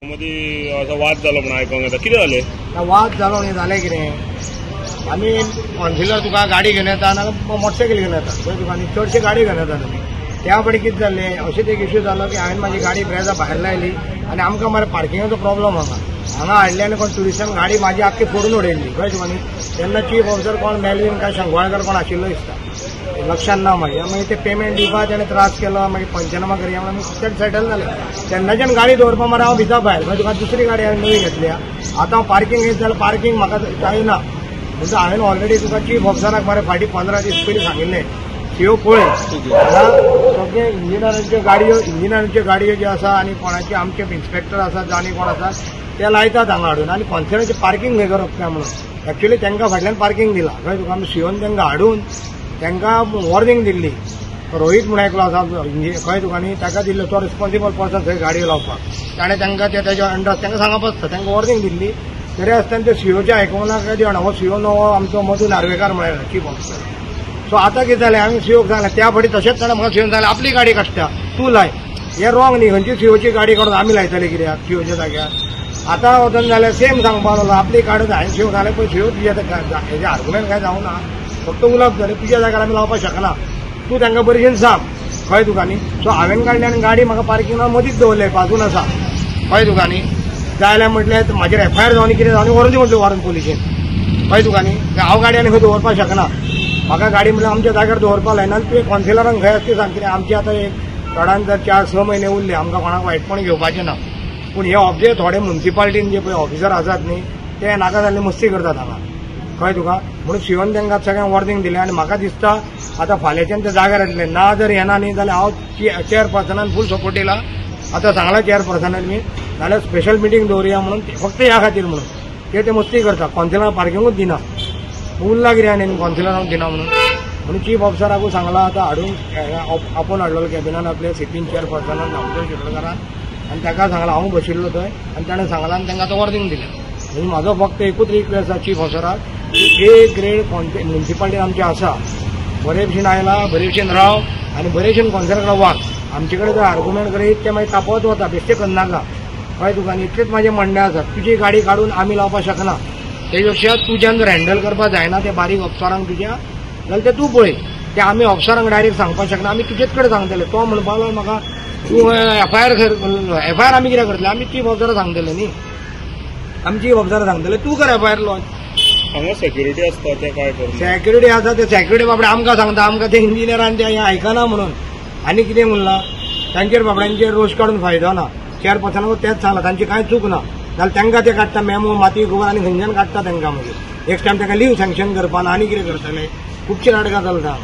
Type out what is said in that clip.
मदीं असो वाद जालो म्हणून आयकोंक येता, कितें जालें? वाद जालो न्ही, जालें कितें, आमी कॉन्सिलर तुका गाडी घेवन येता ना मोटरसायकल घेवन येता पळय तुका, आनी चडशी गाडी घेवन येता तुमी. त्या फुडें कितें जालें, अशें एक इश्यू जालो की हांवें म्हाजी गाडी ब्रेजा भायर लायली आनी आमकां मरे पार्किंगाचो प्रॉब्लम हांगा हांगा हाडली आनी कोण ट्युरिस्टान गाडी म्हाजी आख्खी फोडून उडयल्ली कळ्ळें तुका न्ही. तेन्ना चीफ ऑफिसर कोण मेलवीन काय शंगवाळकर कोण आशिल्लो दिसता, लक्षान ना म्हाज्या. मागीर ते पेमेंट दिवपाक तेणें त्रास केलो, मागीर पंचनामा करया म्हणून आमी सेटल जाले. तेन्नाच्यान गाडी दवरपा मरे हांव भिता भायर, मागीर तुका दुसरी गाडी हांवें नवी घेतल्या. आतां हांव पार्किंग घेत जाल्यार पार्किंग म्हाका जायना म्हणजे हांवें ऑलरेडी तुका चीफ ऑफिसराक मरे फाटीं 15 दीस पयलीं सांगिल्लें, सीओ पळय हांगा सगळे इंजिनियरांच्यो गाडयो ज्यो आसा आनी कोणाचे आमचे इन्स्पेक्टर आसा आनी कोण आसा ते लायतात हांगा हाडून आनी कॉन्सिलराचें पार्किंग खंय करप काय म्हणून. एक्चुअली तांकां फाटल्यान पार्किंग दिलां कळ्ळें तुका, आमी सीओन तांकां हाडून तांकां वॉर्निंग दिल्ली. रोहीत म्हणून एकलो आसा कळ्ळें तुका न्ही, ताका दिल्लो तो रिस्पॉन्सिबल पर्सन थंय गाडयो लावपाक, ताणें तांकां ते तेज्या अंडर तांकां सांगप आसता, तांकां वॉर्निंग दिल्ली. तरी आसतना ते सीओचे आयकूंक ना काय देवना, हो सीओ नवो आमचो मधू नार्वेकार म्हळ्यार चीफ ऑफिसर. सो आतां कितें जालें, हांवें सीओक सांगलें, त्या फाटी तशेंच ताणें म्हाका सीओन सांगलें आपली गाडी काडटा तूं लाय, हें रॉंग न्ही, खंयची सीओची गाडी काडून आमी लायतले कित्याक सीओच्या जाग्यार. आतां वचून जाल्यार सेम सांगपाक लागलो आपली काडून, हांवें सीओक सांगलें पळय सीओ तुज्या हेजें आर्ग्युमेंट कांय जावं ना, फक्त उलोवप जालें, तुज्या जाग्यार आमी लावपाक शकना, तूं तांकां बरें सांग कळ्ळें तुका न्ही. सो हांवें काडलें आनी गाडी म्हाका पार्किंगा मदींच दवरलें, बाजून आसा कळ्ळें तुका न्ही. जाय जाल्यार म्हटलें म्हाजेर एफआयआर जावन कितें जावन व्हरून दी म्हटलें वॉरन पोलिशीन कळ्ळें तुका न्ही. हांव गाडी आनी खंय दवरपाक शकना, म्हाका गाडी म्हटल्यार आमच्या जाग्यार दवरपाक लायना, तुवें कॉन्सिलरांक खंय आसा ती सांग, कित्याक आमची आतां एक चडान जर 4-6 म्हयने उरले, आमकां कोणाक वायटपण घेवपाचें ना. पूण हे ऑब्जे थोडे मुन्सिपाल्टीन जे पळय ऑफिसर आसात न्ही ते नाका जाल्ले मस्ती करतात हांगा कळ्ळें तुका. म्हणून सीओन तांकां सगळ्यांक वॉर्निंग दिलें आनी म्हाका दिसता आतां फाल्यांच्यान ते जाग्यार येतले ना, जर येना न्ही जाल्यार हांव चेअरपर्सनान फूल सपोर्ट दिला. आतां सांगलां चेअरपर्सनान मी, नाल्यार स्पेशल मिटींग दवरुया म्हणून, फक्त ह्या खातीर म्हणून ते ते मस्ती करता, कॉन्सिलरांक पार्किंगूच दिना, उरला कितें आनी कॉन्सिलरांक दिना म्हणून. म्हणून चीफ ऑफिसराकूय सांगलां आतां हाडून आपोवन हाडलेलो कॅबिनान आपल्या सीपीन चेअरपर्सनान दामोदर शिरोडकारान, आनी ताका सांगलां हांव बशिल्लो थंय आनी ताणें सांगलां आनी तांकां आतां वॉर्निंग दिलें. म्हणजे म्हाजो फक्त एकूच रिक्वेस्ट आसा चीफ ऑफिसराक की ए ग्रेड मुन्सिपाल्टी आमची आसा, बरे भशेन आयला, बरे भशेन राव आनी बरे भशेन कॉन्सिलराक वाग. आमचे कडेन जर आर्ग्युमेंट करीत ते मागीर तापत वता, बेश्टें करनाका कळ्ळें तुका न्ही. इतलेंच म्हाजें म्हणणें आसा, तुजी गाडी काडून आमी लावपाक शकना, ते पेक्षा तुज्यान जर हँडल करपाक जायना ते बारीक ऑफिसरांक तुज्या जाल्यार ते तूं पळय, ते आमी ऑफिसरांक डायरेक्ट सांगपाक शकना, आमी तुजेच कडेन सांगतले. तो म्हणपाक लागलो म्हाका तूं एफआयआर एफआयआर आमी कित्याक करतले, आमी चीफ ऑफिसराक सांगतले न्ही, आमी चीफ ऑफिसराक सांगतले तूं कर एफआयआर लॉन्च. हांगा सेक्युरिटी आसता ते काय करता, सेक्युरिटी आसा ते सेक्युरिटी बाबडे आमकां सांगता, आमकां ते इंजिनियरान ते आयकना म्हणून आनी कितें म्हणलां तांचेर बाबड्यांचेर रोश काडून फायदो ना. चेअरपर्सनाक तेंच सांगलां तांची कांय चूक ना, जाल्यार तांकां ते काडटा मेमो माती गोबर आनी खंयच्यान काडटा तांकां, मागीर नेक्स्ट टायम तांकां लीव सँक्शन करपा ना आनी कितें करतले, खुबशीं नाटकां चलता.